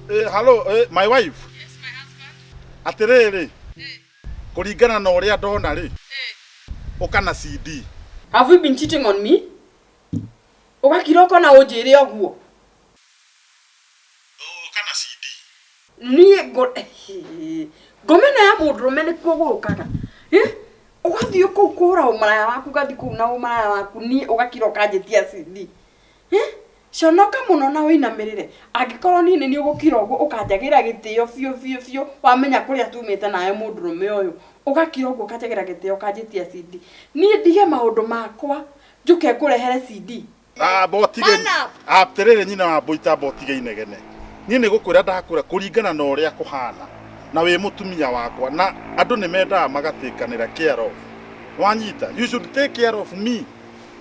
Hello, my wife. Yes, my husband. Atĩrĩrĩ, kũringana na ũrĩa ndona rĩ, ũka na CD. Have you been cheating on me? Ũgakira ũkona ũnjĩre ũguo. Ũka na CD. Niĩ ngoma ĩno ya mũndũrũme nĩkuo gũũkaga. Ũgathiĩ kũu kũhũra ũmaraya waku, ũgathiĩ kũu na ũmaraya waku, niĩ ũgakira ũkanjĩtia CD. Conoka mũno na ũinamĩrĩre. Angĩkorwo niĩ nĩ niĩ ũgũkira ũguo ũkanjagĩra gĩtĩo biũ biũ biũ, wamenya kũrĩa tumĩte nawe mũndũrũme ũyũ. Ũgakira ũguo ũkanjagĩra gĩtĩo ũkanjĩtia CD. Niĩ ndige maũndũ makwa njũke ngũrehere CD. Amba ũtige. Man up. Atĩrĩrĩ nyina wa mbũi ta amba ũtige inegene. Niĩ nĩ gũkwĩra ndakwĩra kũringana na ũrĩa kũhana na wĩ mũtumia wakwa na andũ nĩ mendaga magatĩkanĩra care of. Wanyita? You should take care of me.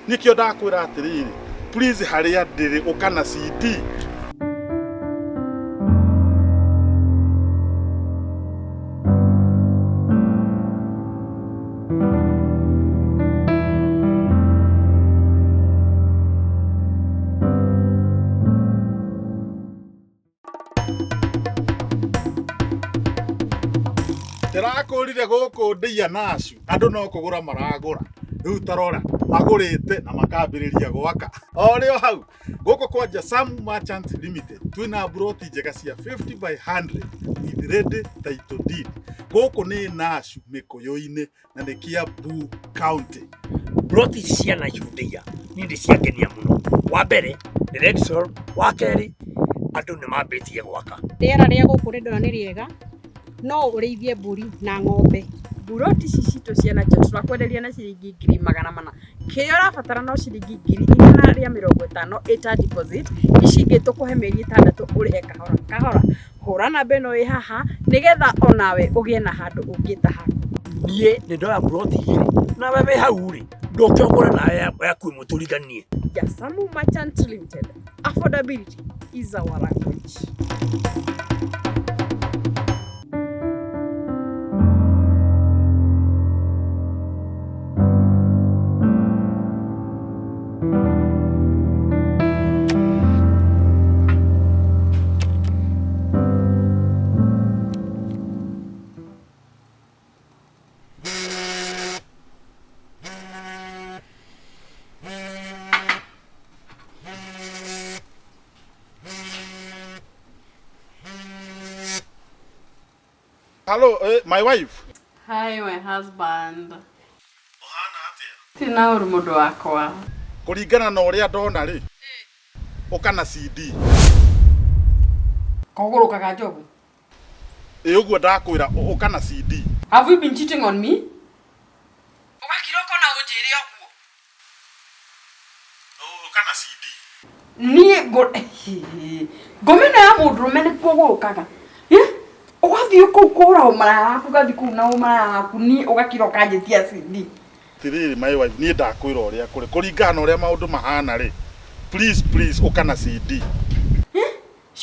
Nĩkĩo ndakwĩra atĩrĩrĩ, please harĩa ndĩrĩ ũka na CD. Ndĩrakũrire gũkũ ndĩia nacu andũ no kũgũra maragũra rĩu tarora magũrĩte na makambĩrĩria gwaka o rĩo hau gũkũ kwa Jasam Merchant Limited twĩna mburoti njega cia 50 by 100 with ready title deed. Gũkũ nĩ Nacu Mĩkũyũ-inĩ na nĩ Kiambu County. Mburoti ici cia Nacu Ndeiya niĩ nĩ ciangenia mũno. Wa mbere nĩ red soil, wa kerĩ andũ nĩ mambĩtie gwaka. Rĩera rĩa gũkũ nĩ ndĩrona nĩ rĩega, no ũrĩithie mbũri na ng'ombe. Mburoti ici citũ cia Nacu tũrakwenderia na ciringi 400,000. Kĩrĩa ũrabatara no ciringi 150,000 ĩta deposit, ici ingĩ tũkũhe mĩeri 6 ũrĩhe kahora kahora. Hũra namba ĩno ĩ haha nĩgetha onawe ũgĩe na handũ ũngĩta haku. Niĩ nĩ ndoya mburoti igĩrĩ nawe wĩ hau rĩ ndũke ũgũre nawe yaku ĩmwe tũriganie. Jasamu Merchant Limited. Affordability is our language. Hello, my wife. Hi, my husband. Ũhana atĩa? Tina ũru mũndũ wakwa. Kũringana na ũrĩa ndona rĩ, ũka na CD. Kogũrũkaga njogu. Ĩ ũguo ndakwĩra ũka na CD. Have you been cheating on me? Ũgakira ũkona ũnjĩre ũguo. Ũka na CD. Niĩ ngoma ĩno ya mũndũrũme nĩkuo gũũkaga. Ũgathiĩ kũu kũhũra ũmaraya waku, ũgathiĩ kũu na ũmaraya waku, niĩ ũgakira ũkanjĩtia CD. Atĩrĩrĩ my wife, niĩ ndakwĩra ũrĩa kũrĩ kũringana na ũrĩa maũndũ mahana rĩ, please please ũka na CD.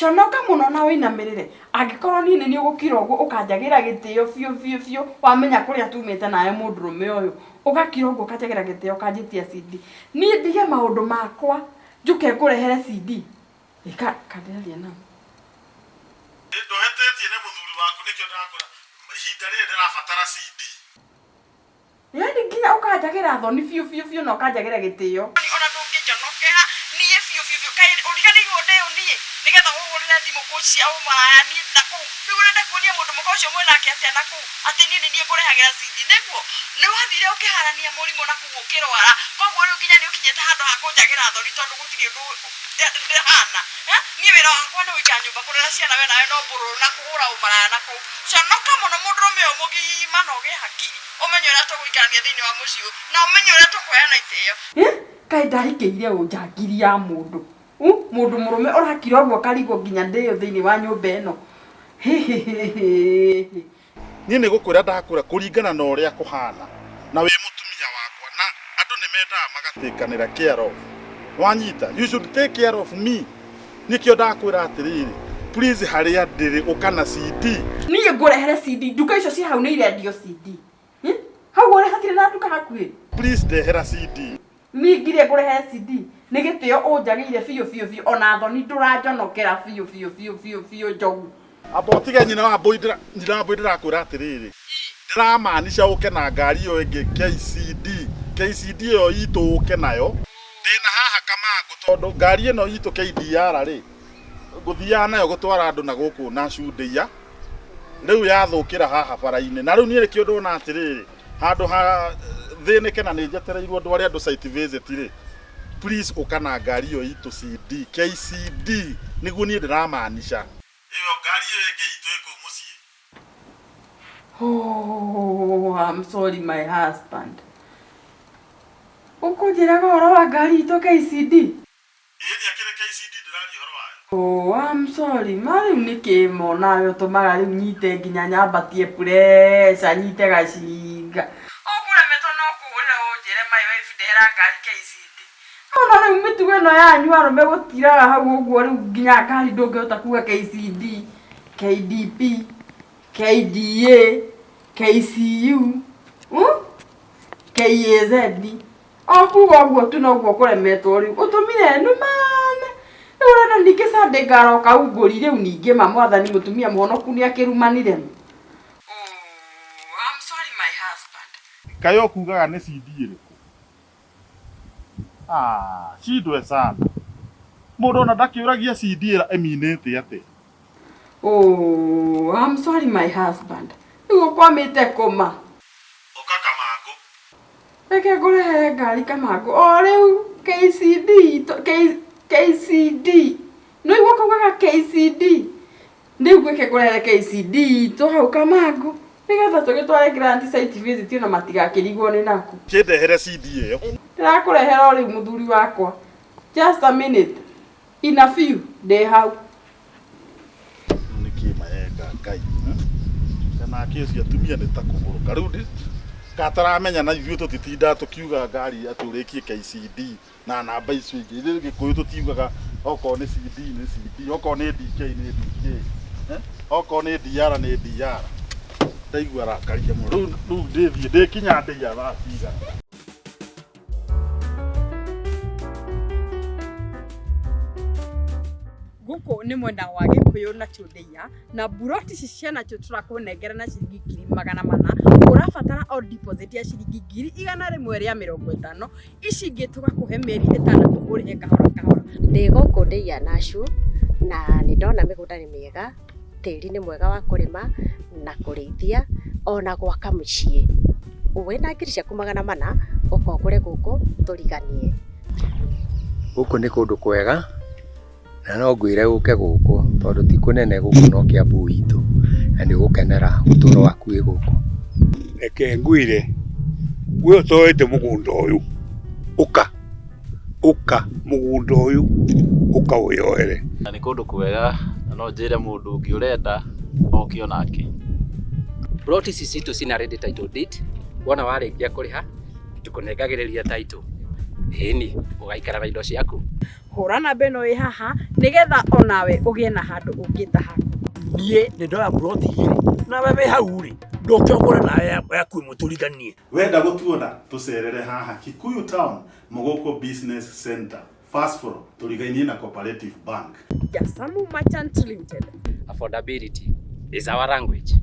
Conoka mũno na ũinamĩrĩre. Angĩkorwo niĩ nĩ niĩ ũgũkira ũguo ũkanjagĩra gĩtĩo biũ biũ biũ, wamenya kũrĩa tumĩte nawe mũndũrũme ũyũ. Ũgakira ũguo ũkanjagĩra gĩtĩo ũkanjĩtia CD. Niĩ ndige maũndũ makwa njũke ngũrehere CD. Kandĩraria nao. Ndũhĩtĩtie nĩ mũthuri waku nĩkĩo ndĩrakwĩra ihinda rĩrĩ ndĩrabatara CD. Yaani nginya ũkanjagĩra thoni biũ biũ biũ na ũkanjagĩra gĩtĩo. Ona ndũngĩnjonokera niĩ biũ biũ biũ. Kaĩ ũriganĩirwo ndĩ ũ niĩ nĩgetha ũhũrĩre thimũ kũ cia ũmaraya niĩ na kũu. Rĩu ũrenda kuonia mũndũ mũka ũcio mwĩnake atĩa na kũu atĩ niĩ nĩ niĩ ngũrehagĩra CD nĩguo? Nĩ wathire ũkĩharania mũrimũ na kũu ũkĩrwara. Koguo rĩu nginya nĩ ũkinyĩte handũ ha kũnjagĩra thoni tondũ gũtirĩ ũndũ ndĩhana. Niĩ wĩra wakwa nĩ gũikara nyũmba kũrera ciana we nawe no mbũrũrũ na kũhũra ũmaraya na kũu. Conoka mũno mũndũrũme ũyũ mũgima na ũgĩe hakiri. Ũmenye ũrĩa tũgũikarania thĩinĩ wa mũciĩ ũyũ na ũmenye ũrĩa tũkũheana itĩo. Kaĩ ndahikĩire ũ njangiri ya mũndũ. Mũndũ mũrũme ũrakira ũguo akarigwo nginya ndĩyo thĩinĩ wa nyũmba ĩno. Niĩ nĩ gũkwĩra ndakwĩra kũringana na ũrĩa kũhana na wĩ mũtumia wakwa na andũ nĩ mendaga magatĩkanĩra care of. Wanyita? You should take care of me. Nĩkĩo ndakwĩra atĩrĩrĩ, please harĩa ndĩrĩ ũka na CD. Niĩ ngũrehere CD, nduka icio ci hau nĩ irendio CD. Hau ũrĩ hatirĩ na nduka hakuhĩ? Please ndehera CD. Niĩ ngirie ngũrehere CD. Nĩ gĩtĩo ũnjagĩire biũ biũ biũ, ona thoni ndũranjonokera biũ biũ biũ biũ biũ njogu. Amba ũtige nyina wa mbũi nyina wa mbũi ndĩrakwĩra atĩrĩrĩ, ndĩramaanisha ũke na ngari ĩyo ĩngĩ KCD. KCD ĩyo itũ ũke nayo. Ndĩna haha Kamangũ tondũ ngari ĩno itũ KDR rĩ, ngũthiaga nayo gũtwara andũ na gũkũ na Cundĩia. Rĩu yathũkĩra haha bara-inĩ. Na rĩu niĩ nĩkĩo ndona atĩrĩrĩ, handũ ha thĩnĩke na nĩ njetereirwo ndware andũ site visit rĩ, please ũka na ngari ĩyo itũ CD, KCD nĩguo niĩ ndĩramaanisha. Ĩyo ngari ĩyo ĩngĩ itũ ĩ kũu mũciĩ. Oh, I'm sorry my husband. Ũkũnjĩraga ũhoro wa ngari itũ KCD? Ĩĩ akĩrĩ KCD ndĩraria ũhoro wayo. Oh, I'm sorry. Ma rĩu nĩkĩ mo nawe ũtũmaga rĩu nyite nginya nyambatie pressure, nyite gacinga. Ũkũremetwo no kũhũrĩra ũnjĩre my wife ndehera ngari KCD. Ona rĩu mĩtugo ĩno yanyu arũme gũtiraga hau ũguo rĩu nginya ngari ndũngĩhota kuga KCD, KDP, KDA, KCU, KAZ. O kuga ũguo tu noguo kũremetwo rĩu. Ũtũmire numane. Rĩu ũrenda ningĩ Sunday ngaroka ungũri rĩu ningĩ ma mwathani mũtumia mũhonoku nĩ akĩrumanire. Oh, I'm sorry my husband. Kaĩ ũkugaga nĩ CD ĩrĩkũ? Ah, shindwe sana. Mũndũ ona ndakĩũragia CD ĩra ĩminĩte atĩa. Oh, I'm sorry my husband. Rĩu ũkwamĩte kũma. Ũka Kamangũ. Reke ngũrehere ngari Kamangũ. O rĩu KCD, KCD. Nĩ ũiguo kaugaga KCD? Rĩu reke ngũrehere KCD itũ hau Kamangũ. Nĩgetha tũgĩtware grant site visit ona matigakĩrigwo nĩ naku. Kĩndehere CD ĩyo. Ndĩrakũrehera o rĩu mũthuri wakwa. Just a minute. In a few, ndĩ hau. Nĩkĩ mayenga Ngai. Kana ake ũcio atumia nĩ ta kũgũrũka. Rĩu kataramenya na ithuĩ tũtitindaga tũkiuga ngari atĩ ũrĩkie KCD na namba icio ingĩ. Ithuĩ Gĩkũyũ tũtiugaga okorwo nĩ CD nĩ CD, okorwo nĩ DK nĩ DK. Okorwo nĩ DR nĩ DR. Ndaigua arakaria mũno. Rĩu ndĩthiĩ ndĩkinya ndĩia thaa cigana. Gũkũ nĩ mwena wa Gĩkũyũ na Chũndĩia, na mburoti ici cia nacio tũrakũnengera na ciringi 400,000. Ũrabatara o deposit ya ciringi 150,000, ici ingĩ tũgakũhe mĩeri 6 ũrĩhe kahora kahora. Ndĩ gũkũ Ndĩia Nacu na nĩ ndona mĩgũnda nĩ mĩega, tĩri nĩ mwega wa kũrĩma na kũrĩithia ona gwaka mũciĩ. Wĩna 400,000 ũka ũgũre gũkũ tũriganie. Gũkũ nĩ kũndũ kwega na no ngwĩre ũke gũkũ tondũ ti kũnene gũkũ no Kiambu itũ na nĩ ũgũkenera ũtũũro waku wĩ gũkũ. Reke ngwĩre we ũtoete mũgũnda ũyũ ũka ũka mũgũnda ũyũ ũka wĩyoere. Na nĩ kũndũ kwega na no njĩre mũndũ ũngĩ ũrenda oke onake. Plot ici citũ cina ready title deed, wona warĩkia kũrĩha tũkũnengagĩrĩria title, ĩni ũgaikara na indo ciaku. Hũra namba ĩno ĩ haha nĩgetha onawe ũgĩe na handũ ũngĩta haku. Niĩ nĩ ndoya plot igĩrĩ nawe wĩ hau rĩ ndũke ũgũre nawe yaku ĩmwe tũriganie. Wenda gũtuona tũcerere haha Kikuyu Town Mogoko Business Center first floor tũrigainie na Cooperative Bank. Jasamu Merchant Limited. Affordability is our language.